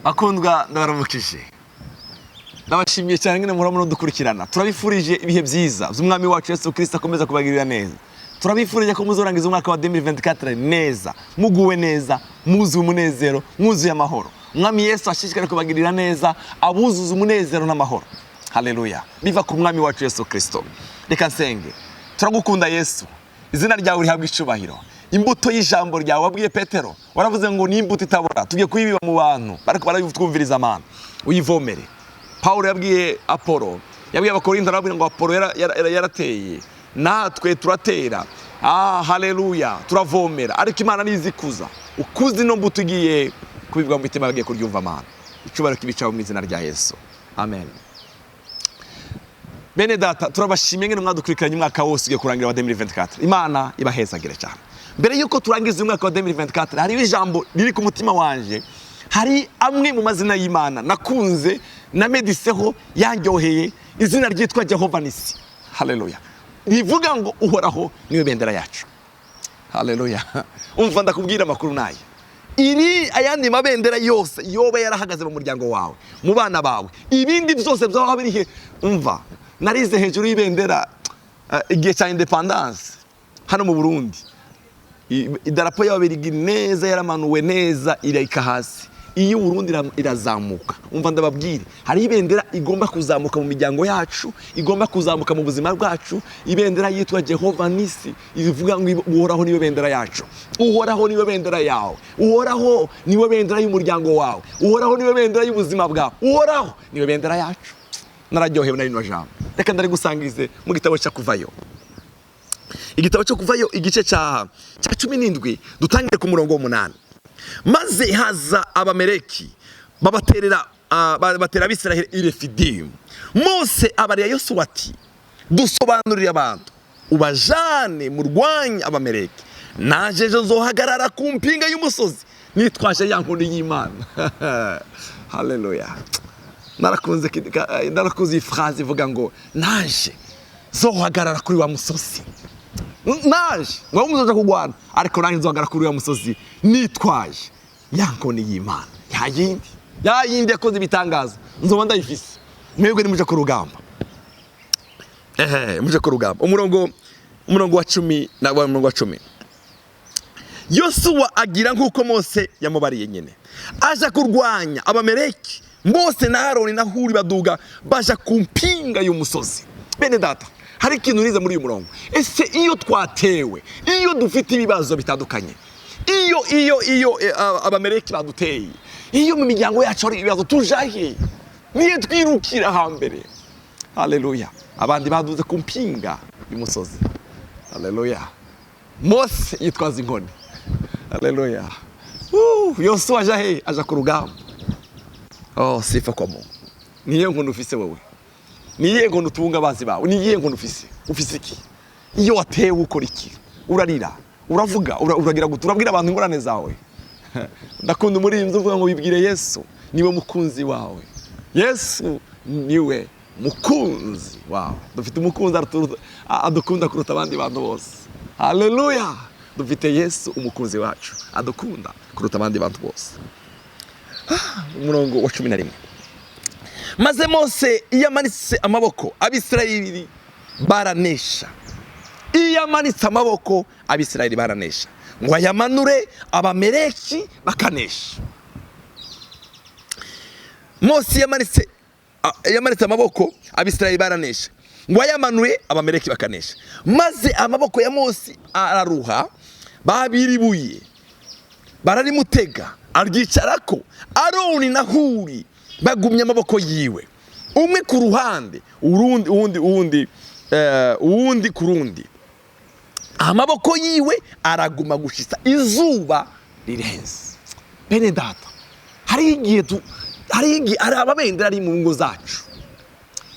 Bakundwa, ndabaramukije, ndabashimiye cyane ngene muhora mudukurikirana. Turabifurije ibihe byiza by'Umwami wacu Yesu Kirisito, akomeza kubagirira neza. Turabifurije ko muzorangiza umwaka wa 2024 neza, muguwe neza, muzuye umunezero, mwuzuye amahoro. Umwami Yesu ashishikare kubagirira neza, abuzuza umunezero n'amahoro. Haleluya, biva ku Mwami wacu Yesu Kirisito. Reka nsenge. Turagukunda Yesu, izina ryawe rihabwa icubahiro. Imbuto y'ijambo ryawe wabwiye Petero, waravuze ngo ni imbuto itabora, tugiye kuyibiba mu bantu bariko barayitwumviriza. Amana, uyivomere. Pawulo yabwiye Apolo, yabwiye Abakorinto, arababwira ngo Apolo yarateye, natwe turatera. Ah, haleluya, turavomera, ariko Imana nizikuza. Ukuze ino mbuto igiye kubibwa mu mitima bagiye kuryumva. Amana, icubahiro kibicaho mu izina rya Yesu, amen. Bene data, turabashimiye ngene mwadukurikiranye umwaka wose ugiye kurangira wa 2024. Imana ibahezagire cyane. Mbere yuko turangiza uyu mwaka wa 2024, hariho ijambo riri ku mutima wanje. Hari amwe mu mazina y'Imana nakunze, namediseho, yanryoheye, izina ryitwa Jehova Nisi. Haleluya, rivuga ngo Uhoraho niwe bendera yacu. Haleluya. Umva, ndakubwira amakuru nayo iri ayandi mabendera yose yoba yarahagaze mu muryango wawe, mu bana bawe, ibindi byose byaba biri he. Umva, narize hejuru y'ibendera igihe cya indépendance hano mu Burundi. Idarapo y'Ababirigi neza yaramanuwe neza, irayika hasi, iyo Burundi irazamuka. Umva, ndababwire, hari ibendera igomba kuzamuka mu miryango yacu, igomba kuzamuka mu buzima bwacu, ibendera yitwa Jehova Nisi, ivuga ngo Uhoraho niwe bendera yacu. Uhoraho niwe bendera yawe, Uhoraho niwe bendera y'umuryango wawe, Uhoraho niwe bendera y'ubuzima bwawe, Uhoraho niwe bendera yacu. Nararyohewe na rino jambo, reka ndarigusangize mu gitabo cyo Kuvayo. Igitabo cyo Kuvayo, igice cya 17, dutangire ku murongo w'umunani. Maze haza Abamereki, babaterera, batera Abisiraheli i Refidimu. Mose abarira Yosuwa ati: "Dusobanurire abantu, ubajane murwanye Abamereki. Naje ejo nzohagarara ku mpinga y'umusozi nitwaje ya nkoni y'Imana." Haleluya. Narakunze iyi phrase ivuga ngo naje nzohagarara kuri wa musozi. Naje ngo muzoja kurwana, ariko nanjye nzohagarara kuri wa musozi nitwaje ya nkoni y'Imana, ya yindi, ya yindi yakoze ibitangaza. Nzoba ndayifise, mwebwe nimuje ku rugamba. Ehe, muje ku rugamba. Umurongo wa 10 na wa murongo wa 10: Yosuwa agira nk'uko Mose yamubariye nyine, aja kurwanya Abameleki. Mose na Aroni na Huri baduga baja ku mpinga y'umusozi. Bene data, hari ikintu nize muri uyu murongo. Ese iyo twatewe, iyo dufite ibibazo bitandukanye, iyo Abameleki baduteye, iyo mu miryango yacu hari ibibazo, tujahe? Niyo twirukira hambere? Haleluya, abandi baduze ku mpinga y'umusozi. Haleluya, Mose yitwaza inkoni. Haleluya. Yosuwa aja he? Aja ku rugamba. Oh, sifa kwa Mungu. Niyo nkoni ufise wewe? Niyihe nkoni utunga abanzi bawe? Niyihe nkoni ufise? Ufise iki? Iyo watewe ukora iki? Urarira, uravuga, uragira gute? Urabwira abantu ingorane zawe? Ndakunda umuririmbyi uvuga ngo bibwire Yesu, niwe mukunzi wawe. Yesu niwe mukunzi wawe. Dufite umukunzi adukunda kuruta abandi bantu bose. Haleluya, dufite Yesu umukunzi wacu, adukunda kuruta abandi bantu bose. Umurongo wa 11: Maze Mose iyo amanitse amaboko, Abisirayeli baranesha. Iyo amanitse amaboko, Abisirayeli baranesha. Ngo ayamanure, Abameleki bakanesha. Mose yamanitse amaboko, Abisirayeli baranesha. Ngo ayamanuye, Abameleki bakanesha. Maze amaboko ya Mose araruha, babiribuye bararimutega, aryicarako. Aroni na Huri bagumya amaboko yiwe, umwe ku ruhande, urundi uwundi ku rundi. Amaboko yiwe araguma gushitsa izuba rirenze. Bene data, hari igihe hari amabendera ari mu ngo zacu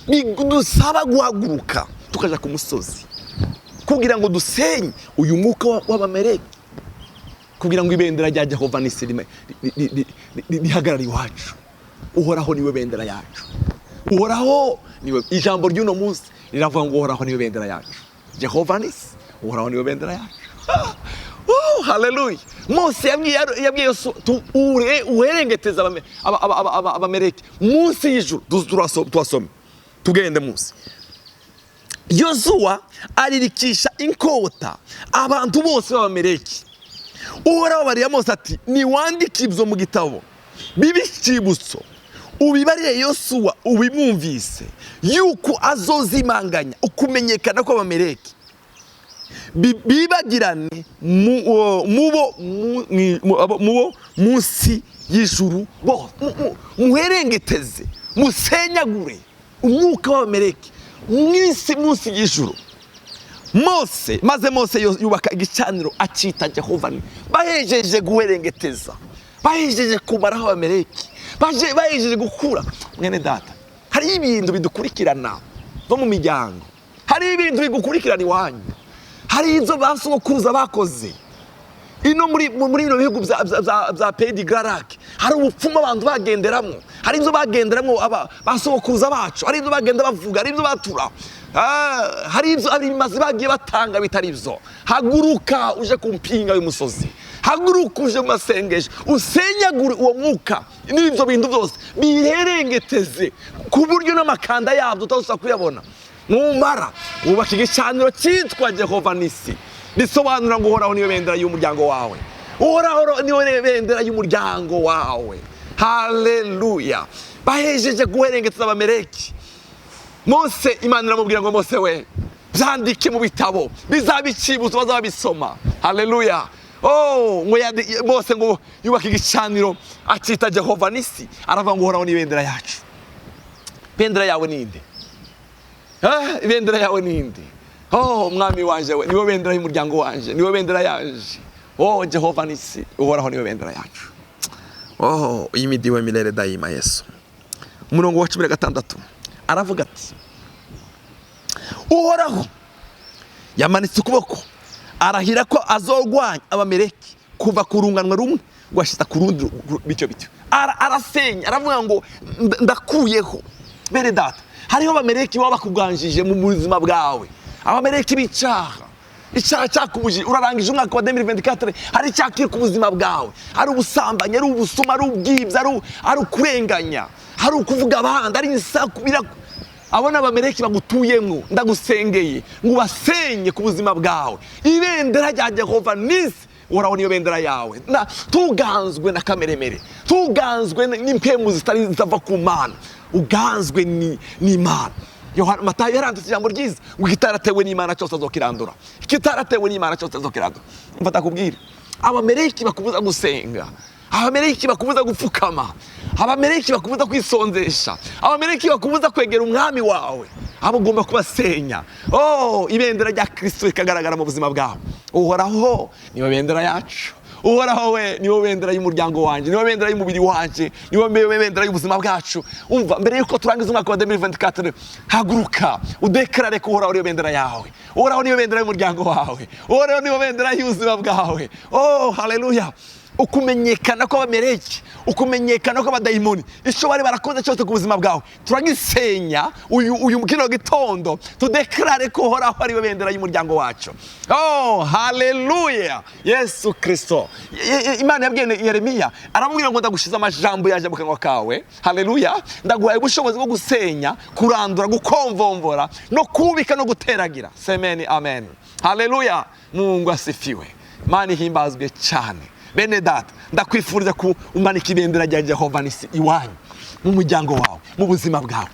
bidusaba guhaguruka tukaja ku musozi kugira ngo dusenye uyu mwuka w'Abameleki, kugira ngo ibendera rya Jehova Nisi rihagarare iwacu. Uhoraho niwe bendera yacu. Uhoraho niwe. Ijambo ry'uno munsi riravuga ngo Uhoraho niwe bendera yacu. Jehova Nisi, Uhoraho niwe bendera yacu. Oh, haleluya! Mose yabwiye Yosuwa, uherengeteze Abameleki munsi y'ijuru. Tuhasome, tugende munsi. Yosuwa aririkisha inkota abantu bose b'Abameleki. Uhoraho abariye Mose ati: "Niwandike ibyo mu gitabo, bibe icyibutso, ubibarire Yosuwa ubimwumvise, yuko azozimanganya ukumenyekana kw'Abameleki, bibagirane mubo munsi y'ijuru bose." Muherengeteze, musenyagure umwuka w'Abameleki mw'isi, munsi y'ijuru. Mose, maze Mose yubaka igicaniro, acita Jehova. Bahejeje guherengeteza, bahejeje kumaraho Abameleki, bahejeje gukura. Mwene data, hariho ibintu bidukurikirana bo mu miryango, hariho ibintu bigukurikirana iwanyu, hari ibyo ba sogokuruza bakoze ino muri bino bihugu bya Pays des Grands Lacs. Hari ubupfumu abantu bagenderamo, hari ibyo bagenderamo ba sogokuruza bacu, hari ibyo bagenda bavuga, hari ibyo batura. Hari ibyo, hari ibimazi bagiye batanga bitari byo. Haguruka uje ku mpinga y'umusozi, haguruka uje mu masengesho, usenyagure uwo mwuka n'ibyo bintu byose, biherengeteze ku buryo n'amakanda yabyo utazusha kuyabona. Numara wubaka igicaniro cyitwa Jehova Nisi, risobanura ngo Uhoraho niwe bendera y'umuryango wawe. Uhoraho niwe bendera y'umuryango wawe. Haleluya! Bahejeje guherengeteza Abameleki, Mose, Imana iramubwira ngo: "Mose we, byandike mu bitabo, bizaba icibutso, bazaba bisoma." Haleluya! Oh, ngo Mose ngo yubake igicaniro, acita Jehova Nisi. Aravuga ngo Uhoraho ni ibendera yacu. Bendera yawe ninde? Ah, ibendera yawe ninde? Oh, mwami wanje we, niwe bendera y'umuryango wanje, niwe bendera yanje. Oh, Jehova Nisi, Uhoraho niwe bendera yacu. Oh, imidiwe milele daima Yesu. Umurongo wa 16 aravuga ati: "Uhoraho yamanitse ukuboko, arahira ko azogwanya Abameleki kuva ku runganwe rumwe rwashyiza ku rundi." Bityo bityo arasenya, aravuga ngo ndakuyeho. Bene data, hariho Abameleki baba bakuganjije mu buzima bwawe, Abameleki b'icaha, icyaha cyakubujije. Urarangije umwaka wa 2024, hari icyaha kiri ku buzima bwawe, ari ubusambanyi, ari ubusuma, ari ubwibyi, ari ukurenganya, hari ukuvuga abandi, ari insaku. Abo ni Abameleki bagutuyemo. Ndagusengeye ngo ubasenye ku buzima bwawe. Ibendera rya Jehova Nisi, Uhoraho niyo bendera yawe. Tuganzwe na kameremere, tuganzwe n'impemu zitari zitava ku Mana, uganzwe n'Imana. Yohana, Matayo yaranditse ijambo ryiza ngo ikitaratewe n'Imana cyose azokirandura, ikitaratewe n'Imana cyose azokirandura. Mfata kubwira, Abameleki bakubuza gusenga, Abameleki bakubuza gupfukama, Abameleki bakubuza kwisonzesha, Abameleki bakubuza kwegera umwami wawe, abo ugomba kubasenya. Oh, ibendera rya Kristo rikagaragara mu buzima bwawe. Uhoraho niwe bendera yacu. Uhoraho we niwe bendera y'umuryango wanjye, niwe bendera y'umubiri wanjye, niwe bendera y'ubuzima bwacu. Umva, mbere yuko turangiza umwaka wa 2024, haguruka udeclare ko Uhoraho niwe bendera yawe, Uhoraho niwe bendera y'umuryango wawe, Uhoraho niwe bendera y'ubuzima bwawe. Oh, haleluya! Ukumenyekana kw'Abameleki, ukumenyekana kw'abadayimoni, icyo bari barakoze cyose ku buzima bwawe, turagisenya uyu kino gitondo. Tudeclare ko Uhoraho ariwe bendera y'umuryango wacu. Oh, haleluya! Yesu Kristo. Imana yabwiye Yeremiya, aramubwira ngo: "Ndagushize amajambo yaje mu kanwa kawe." Haleluya! "Ndaguhaye ubushobozi bwo gusenya, kurandura, gukomvomvora no kubika no guteragira." Semeni amen. Haleluya! Mungu asifiwe, Imana ihimbazwe cyane. Bene data, ndakwifuriza ku umanika ibendera rya Jehova Nisi iwanyu, mu muryango wawe, mu buzima bwawe.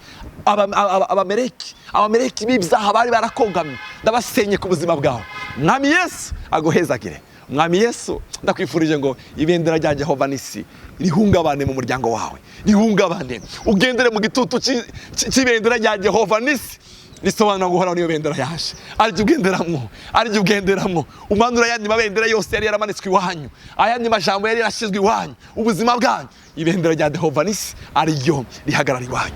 Abameleki b'ibyaha bari barakogamye, ndabasenye ku buzima bwawe. Mwami Yesu aguhezagire. Mwami Yesu, ndakwifurije ngo ibendera rya Jehova Nisi rihungabane mu muryango wawe, rihungabane, ugendere mu gitutu cy'ibendera rya Jehova Nisi, risobanura ngo Uhoraho niyo bendera yaje, arijya ugenderamwo, arijya ugenderamwo. Umanura ayandi mabendera yose yari yaramanitswe iwanyu, ayandi majambo yari yarashyizwe iwanyu, ubuzima bwanyu, ibendera rya Jehova Nisi ariryo rihagarara iwanyu.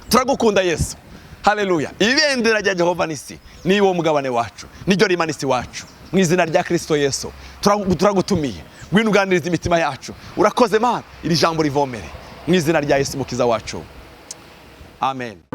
Turagukunda Yesu. Haleluya! Ibendera rya Jehova Nisi ni wo mugabane wacu, niryo rimanitse iwacu. Mu izina rya Kristo Yesu, turagutumiye, ngwino uganiriza imitima yacu. Urakoze Mana, iri jambo rivomere mu izina rya Yesu Mukiza wacu, amen.